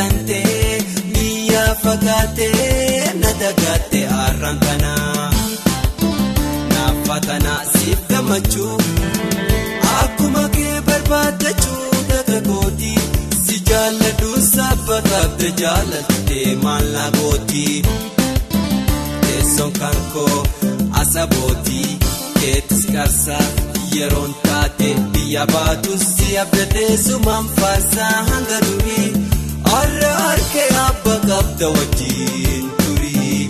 tantee biyya fagaatee na dagaate har'aan kana. Naafatana siif gammachuu akkuma kee barbaadachuu dargaggooti si jaalladhu sabba qabde jaalattee maal na gooti. Teessoon kan koo asabooti keetis qarsaa yeroon taate biyya baatu si abdatee sumaan faarsaa hanga durii har'a harkee abba qabda wajjin turii.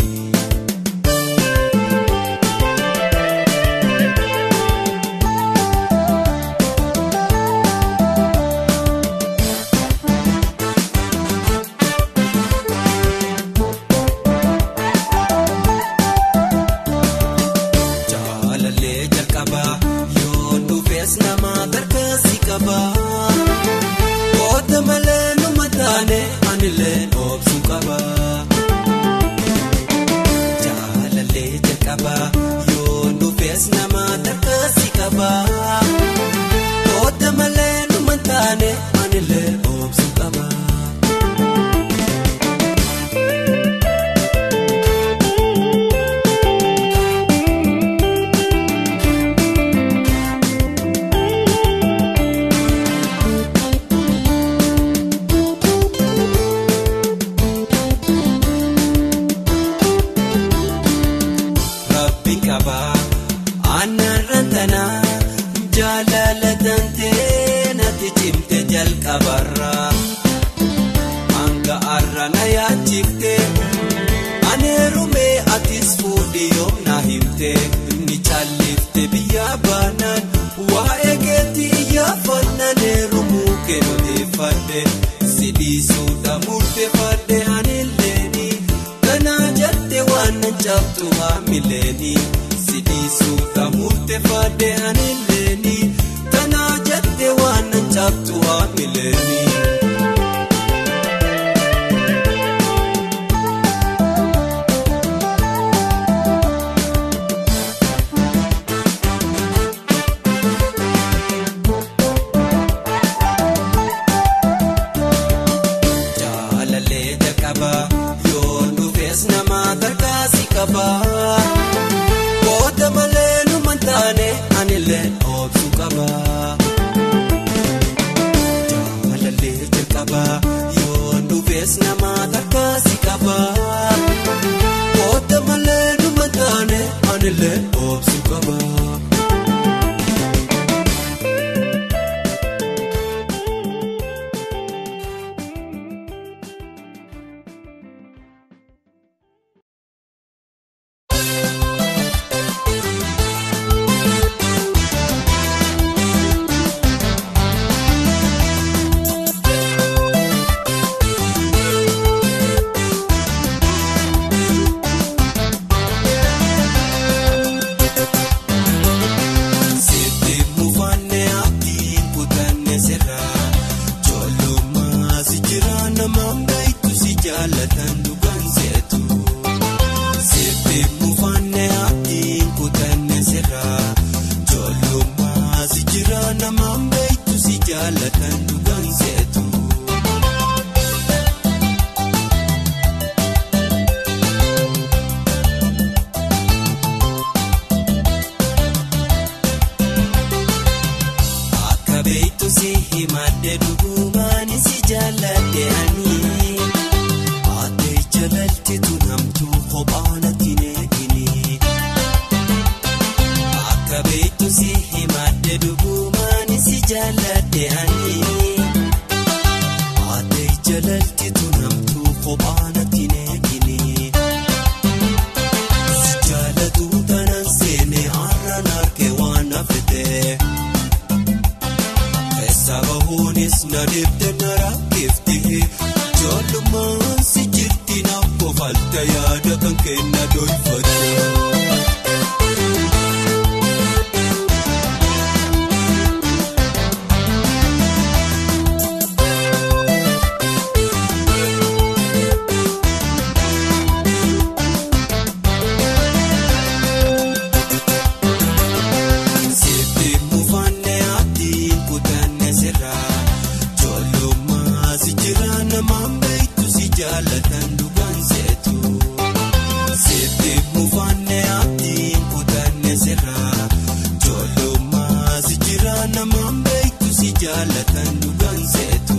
Jaalallee jalqabaa yoon dhufees nama gargaarsi qaba. Qoota malee numa taane anillee dhoobsuu qaba. Jaalallee jalqabaa yoon dhufees nama gargaarsi qaba. Qoota malee numa taane anillee dhoobsuu qaba. Rabbi qaba aannan tana jaalala tantee natti cimte jalqabarra hanga har'a na yaachifte ani heerumee atis fuudhi yoom na himte ni callifte biyya baanaan waa'ee keetti iyyaafannaan heerumuu kee odeeffadhe si dhiisuudha murteeffadhe anilleeni. Kana jette waan nan cabtu haamileeni si dhiisuudha murteeffadhe anilleeni. Kana jette waan nan cabtu haamileeni. Jaalallee jalqabaa yoon dhufees nama gargaarsi qaba. Qoota malee numa taane anillee dhoobsuu qaba. Jaalallee jalqabaa yoon dhufees nama gargaarsi qaba. Qoota malee numa taane anillee dhoobsuu qaba. Sitti mufanne abdiin kutanne sirraa Joollummaa si jira namaan beektu si jaallatan dhugaan seetu. Sitti mufanne abdiin kutanne sirraa Joollummaa si jira namaan beektu si jaallatan dhugaan seetu. Akka beektu si himadhe dhugumaan si jaalladhe ani. Ate jalalchitu namtuu kophaa natti neegini. Akka beektu si himadhe dhugumaan si jaalladhe ani. Ate jalalchitu namtuu kophaa natti neegini. Si jaalatu tanan seene har'aan harkee waan hafete. Keessa bahuunis na dhibde na rakkifte Joollummaan si jirti na kofalta yaada kan kenna doyfatte. Sitti mufanne abdiin kutanne sirraa Joollummaa si jira namaan beektu. jaalatan dhugaan seetu.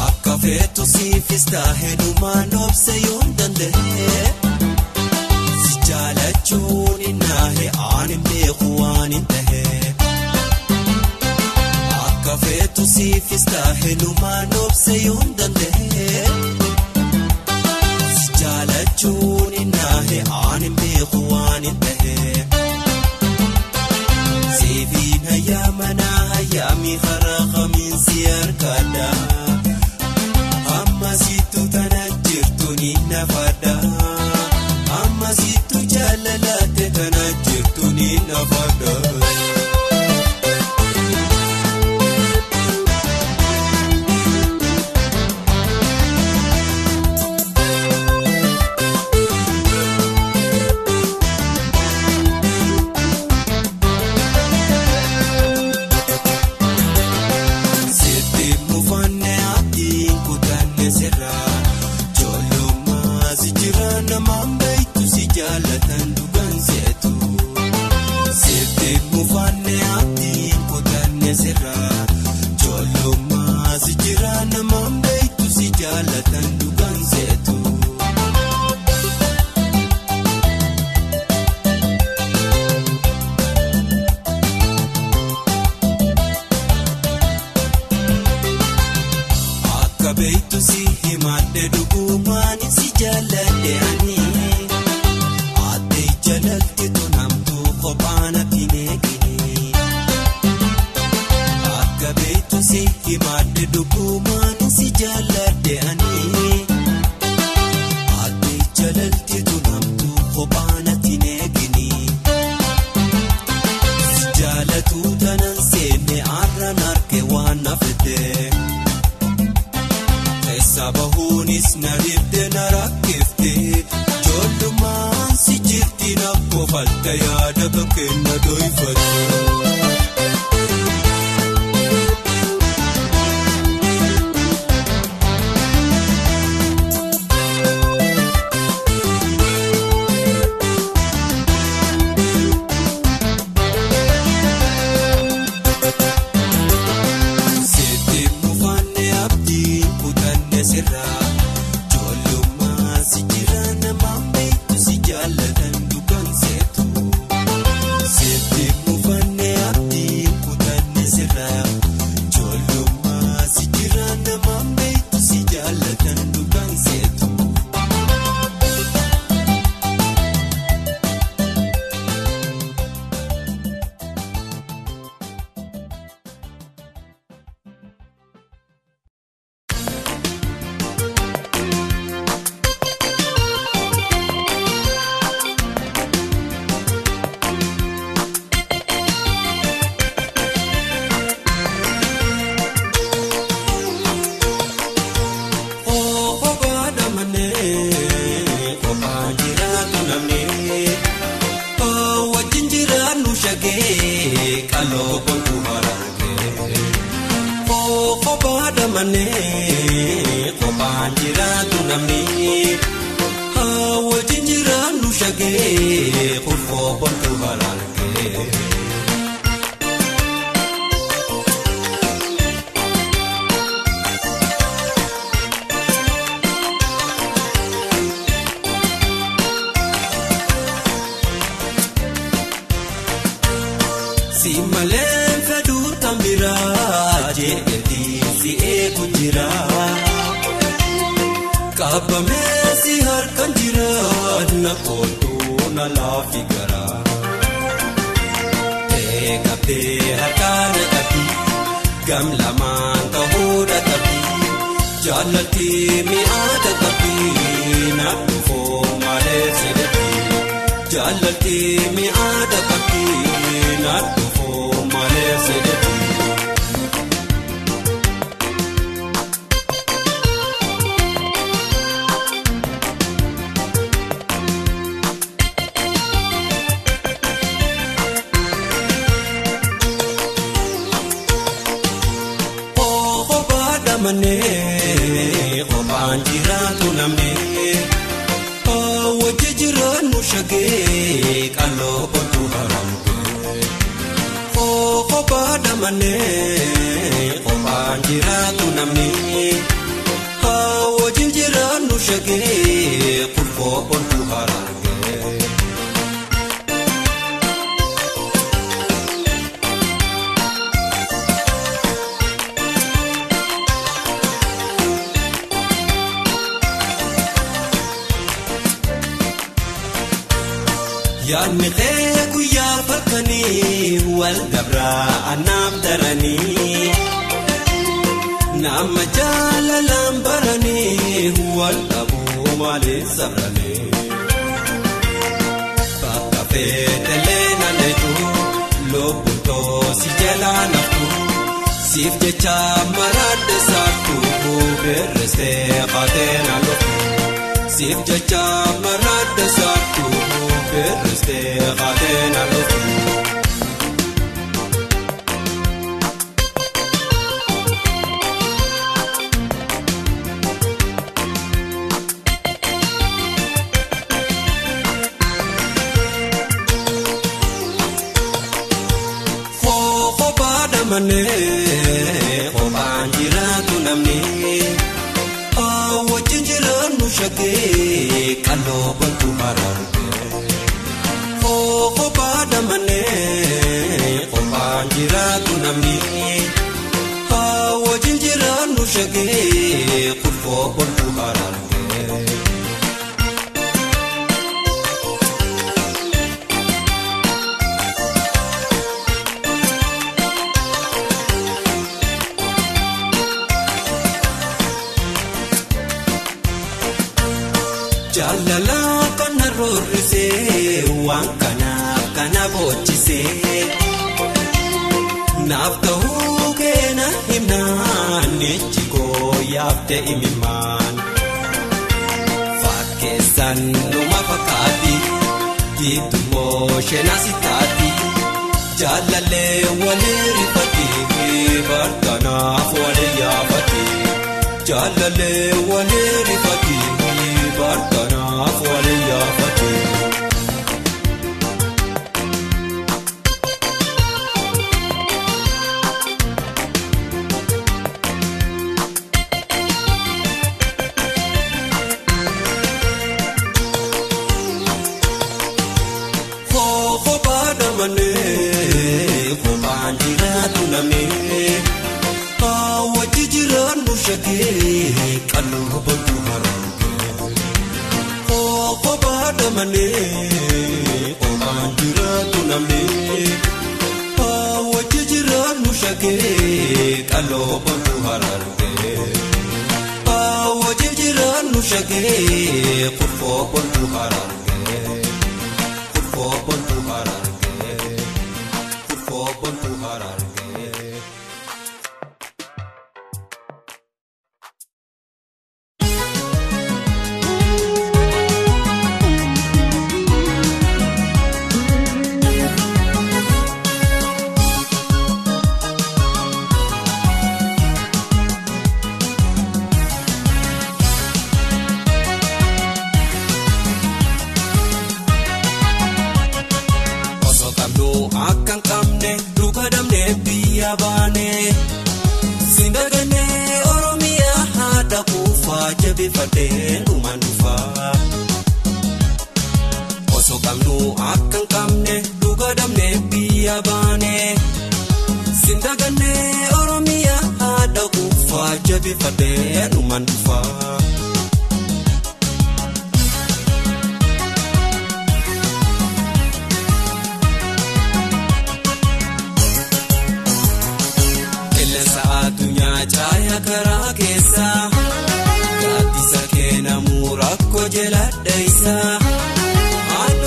Akka feetu siifis taahee dhumaan obse yoon danda'e. Si jaalachuun hin naahe aan hin beeku waan hin tahe. Akka feetu siifis taahee dhumaan obse yoon danda'e. Si jaalachuun hin naahe aan hin beeku waan hin tahe. Siifiin hayyaa manaa hayyaami karaa kamiin si harkadha. Amma sittu tana jirtu ni nafadha. Amma sittu jaalalaate tana jirtu ni nafadha. Sitti mufanne abdiin kutanne sirraa. Joollummaa si jira namaan beektu si jaalatan dhugaan seetu. Sitti mufanne abdiin kutanne sirraa. Joollummaa si jira namaan beektu si jaalatan dhugaan seetu. Akka beektu si himadhe dhugumaan si jaalladhe ani. Ate jaalalti tolhamtuu kophaan ati neegini. Akka beektu si himadhe dhugumaan si jaalladhe ani. Ate jaalalti tolhamtuu kophaan ati neegini. Si jaalatu tanan seenne arraan arge waan na fedhe. Keessa bahuunis na dhibde na rakkifte. Ijoollummaan si jirti na kofalte yaada kan kenna doyfatte. Sitti mufanne abdiin kutanne sirraa. Ijoollummaa si jira namaan beektu si jaalatan dhugaan seetu. Sitti mufanne abdiin kutanne sirraa. Ijoollummaa si jira namaan beektu si jaalatan dhugaan seetu. Kophaa manneen kophaa jiraatu namni wajjin jiraannu shagee qaloo kontuu haraangee. Kophaa manneen kophaa jiraatu namni wajjin jiraannu shagee kurfoo kontuu haraangee. Si malee fedhuu tan biraa jeetii si eegu jira. Qabamee si harkaan jira na kootu na laafi gara. Qabdee harkaan na qabdi gam lamaan ta'uudha qabdi. Jaalalti mi'aada qabdi na dhufoo malee sedhetti. Jaalalti mi'aada qabdi na dhufoo malee sedhetti. Kophaa manneen kophaa namni wajji jiraannu shagee qaloo bontu haramgee kophaa dhamannee kophaan jiraatu namni wajji jiraannu shagee kurfoo bontu haramgee. Yaadni kee guyyaa falkanii wal gabraa anaaf daranii nama jaalalaan baranii wal dhabuu maaliin sabranii bakka feetelee naanneetu lubbuun toosi jalaa naftu siif jecha maraadde saartuu birristee qaatee naannoftu siif jecha maraadde saartuu. Birristee qaatee naannoftu. Kophaa dhamannee kophaan jiraatu namni wajjin jiraannu shagee qaloo bontu haramgee. Kophaa dhamannee kophaan jiraatu namni wajjin jiraannu shagee kurfoo bontu haramgee. Jaalala kana roorrisee waan kanaaf kana boochisee naaf ta'uu keena himnaan ijji koo yaaftee imimmaan fakkeessan numa fakkaatti diidummoo sheenaa taati jaalallee walii rifatti bartanaaf walii yaafatti jaalallee walii rifatti. Bartanaaf walii yaafate. Kophaa dhamannee kophaan jiraatu namni wajji jiraannu shagee qaloo bontu haramgee. Kophaa dhamannee kophaan jiraatu namni wajji jiraannu shagee qaloo bontu haramgee. Wajji jiraannu shagee kurfoo bontu haramgee. Kurfoo bontu haramgee. Kurfoo bontu haramgee. Sindaganee Oromiyaa haadha kuufaa jabeeffadhee dhumaan dhufaa. Osoo qabnu akka hin qabne dhuga dhabnee biyya baane. Sindaganee Oromiyaa haadha kuufaa jabeeffadhee dhumaan dhufaa. Addunyaa caayaa karaa keessa gaaddisa keenamu rakkoo jala dheessa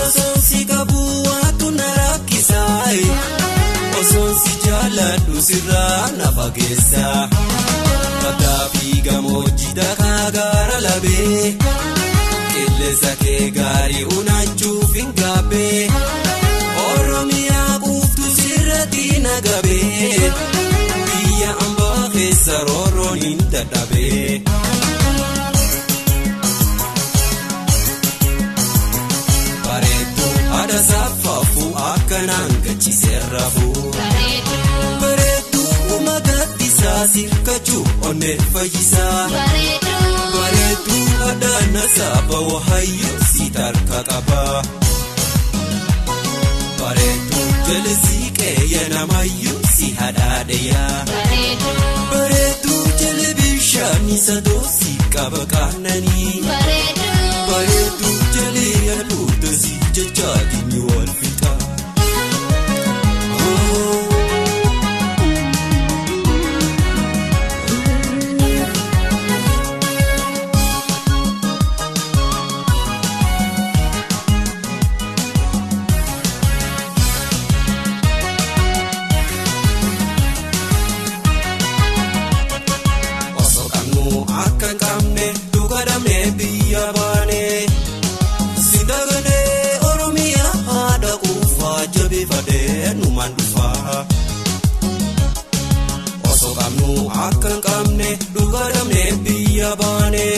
Osoon si qabu waatu na rakkisa osoon si jaaladhu sirraa na fageessa Baddaa fi gammoojjii dhagaa gaara labee qilleensa kee gaarii unaachuuf hin gaabbee Oromiyaa quuftu sirratti na gabee. Biyya ambaa keessa rooroon hin dadhabee. onnee fayyisaa. Bareedduu adana saba wahayyuu si tarka qaba. Bareedduu jala siiqee namayyuu si hadhaadheyaa. Bareedduu jala bishaan isa doosi qaba qaananii. Bareedduu jala yaaduu si jechaatiin wal fixa. Osoo qabnu akka hin qabne dhugaadhamne biyya baane.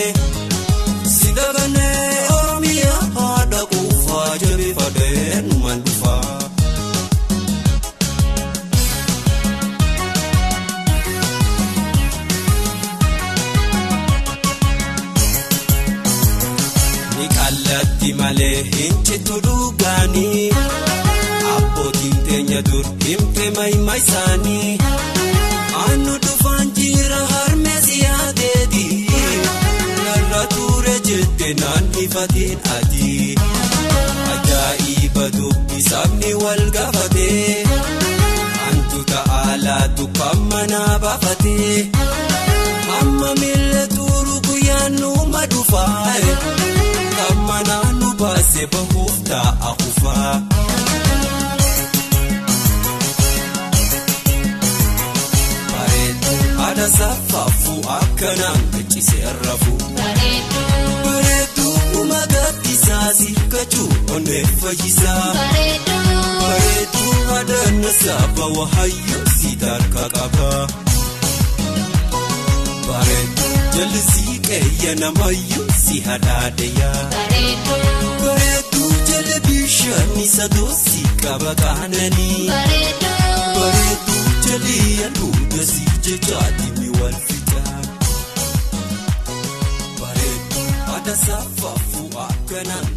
Si daganee Oromiyaa haadha quufaa jabeeffadhee numaan dhufa. Ni qallatti malee hin cittu dhugaanii. Abbootiin teenya dur himte maayima isaanii. Annu dhufaan jira harmee siyaateeti. Narra ture jette naan ifatiin ati. Ajaa'iba dubbi sabni wal gaafate. Antu ta'aalaatu kan manaa baafate. Amma miila tuuru guyyaan numa dhufaa. Kan manaa nu baase bahuuf ta'a kufaa. Haadha safaafuu akkanaan gachiisee rafu. Bareedduu magariisaa si kachuu onnee fayyisaa. Bareedduu haadha saba wahayyuu si tarka qaba. Bareedduu jalli siiqee namayyuu si hadhaadheyaa. Bareedduu jala bishaan isa doosi qaba qaananii. Bareedduu jalli yaaduu si jechaatiin wal fixa. Bareedduu haadha safaafuu akkanaan.